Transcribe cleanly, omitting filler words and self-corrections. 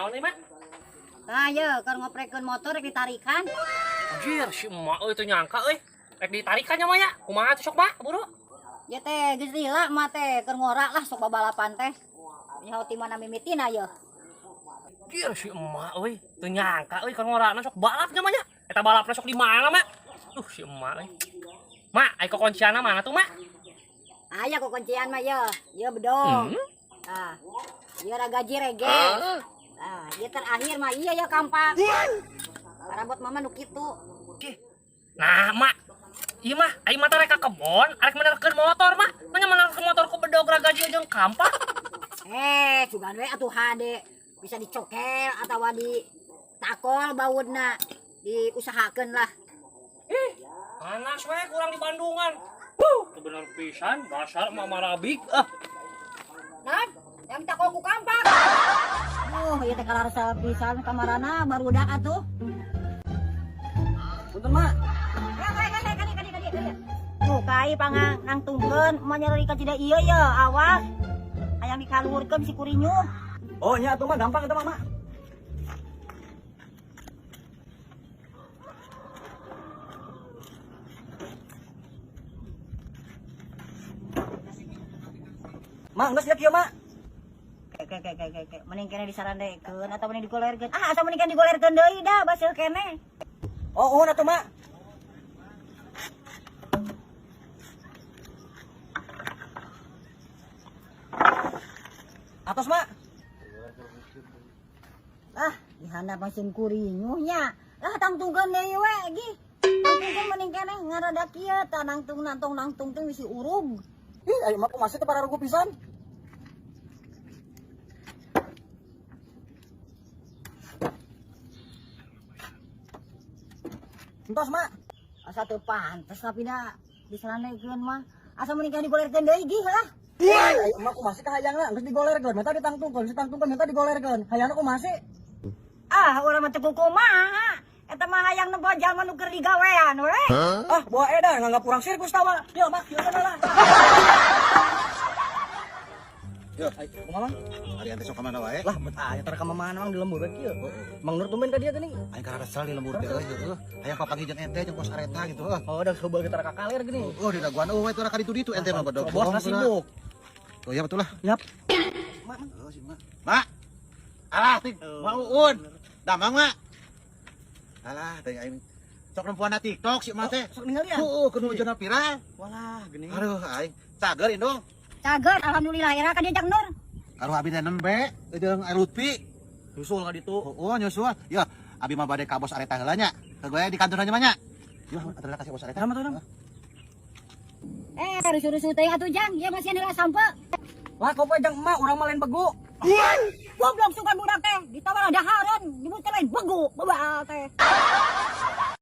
Naon ieu, Mak? Tah ye keur ngoprekeun motor rek ditarikan. Anjir, si emak euy teu nyangka euy. Rek ditarikan nya mah ya. Kumaha tuh sok, Mak? Buru. Ye teh geus lila mah teh keur ngora lah sok babalapan teh. Nyaho ti mana mimitina ye. Anjir, si emak euy teu nyangka euy keur ngorana sok balap nya mah nya. Eta balapna sok di mana, Mak? Duh, si emak euy. Mak, ai kokoncianna mana tuh, Mak? Aya kokoncian mah ye. Ye bedong. Tah. Ye ragaji rege. Tah, ye terakhir mah iya ya kampak. Rambut mama nu kitu. Nah, Mak. Ieu mah ai mah teh rek ka kebon, arek menerkeun motor, Mak. Manya menerkeun motor ku bedog ragaji jeung kampak. Eh, sugan we atuh hade bisa dicokel atawa di takol bautna diusahakeun lah. Ih, panas we kurang di Bandungan. Wuh, teu bener pisan, dasar emak marabik ah. Nah, yang takol ku kampak. Oh, ieu teh kalarasa pisan kamarana barudak atuh. Punten, Mak. Ya, kali kali kali kali kali kali. Tuh, kai pangang nangtungkeun moal nyeri ka cida ieu ye, awas. Hayang dikaluhurkeun si kurinyuh. Oh, nya atuh mah gampang eta mah, Mak. Mak, geus ya kieu, Mak. Ke ke ke ke ke mending kene disarandekeun atau mending digolerkeun. Ah, asa mending kene digolerkeun deui da baseuh kene. Oh, uhun atuh, Mak. Atos, Mak. Ah, dihandap mesin kurinyuhnya. Lah tangtungkeun deui we gi. Tangtungkeun mending kene ngarada kieu tah nangtung nangtung nangtung teh bisi urug. Ih, ayo mak masih teh pararugu pisan. Entos, Mak. Asa teu pantes tapi da disarandekeun mah. Asa mending kene digolerkeun deui gi lah. Ih, ayo mak kumaha sih kahayangna geus digolerkeun, menta ditangtungkeun, geus ditangtungkeun menta digolerkeun. Hayangna kumaha sih? Ah, urang mah teu kukumaha. Eta mah hayang nempo jalma nu keur digawean we. Ah, bawa edan nganggap urang sirkus tawa. Yo, Mak, kieu lah. Yo, Ayo, kumaha, Mang? ari ente sok ka mana wae? Lah, bet aya tara ka mana Mang di lembur we kieu. Mang Nur tumben ka dia geuning. Aing kararesel di lembur teh euy, heueuh. Hayang papanggih jeung ente jeung bos areta gitu heuh. Oh, udah coba kita ka kaler geuning. Oh, di daguan eueuh we teh ka ditu-ditu ente mah bedog. Bos na sibuk. Oh iya betul lah. Yap. Mak, oh, si Mak. Mak. Alah, ting, Mak Uun. Damang, Mak. Alah, teh aing sok nempuan na TikTok si Mak teh. Sok ninggalian. Heueuh, keur nu viral. Walah, geuning. Aduh, aing cager indung. Cager alhamdulillah era ka diajak Nur. Aduh, abi teh nembe jeung Lutfi. Nyusul ka ditu. Oh, nyusul. Ya, abi mah bade ka bos areta heula nya. Ke gue di kantor aja mah nya. Yo, atuh kasih bos areta. Nama tuh, Nam? Eh, rusuh-rusuh teh atuh jang, ieu masih heula sampe. Lah, kopo jang emak urang mah lain begu. Goblok sugan budak teh, ditawar dahareun, nyebut teh lain begu, bebal teh.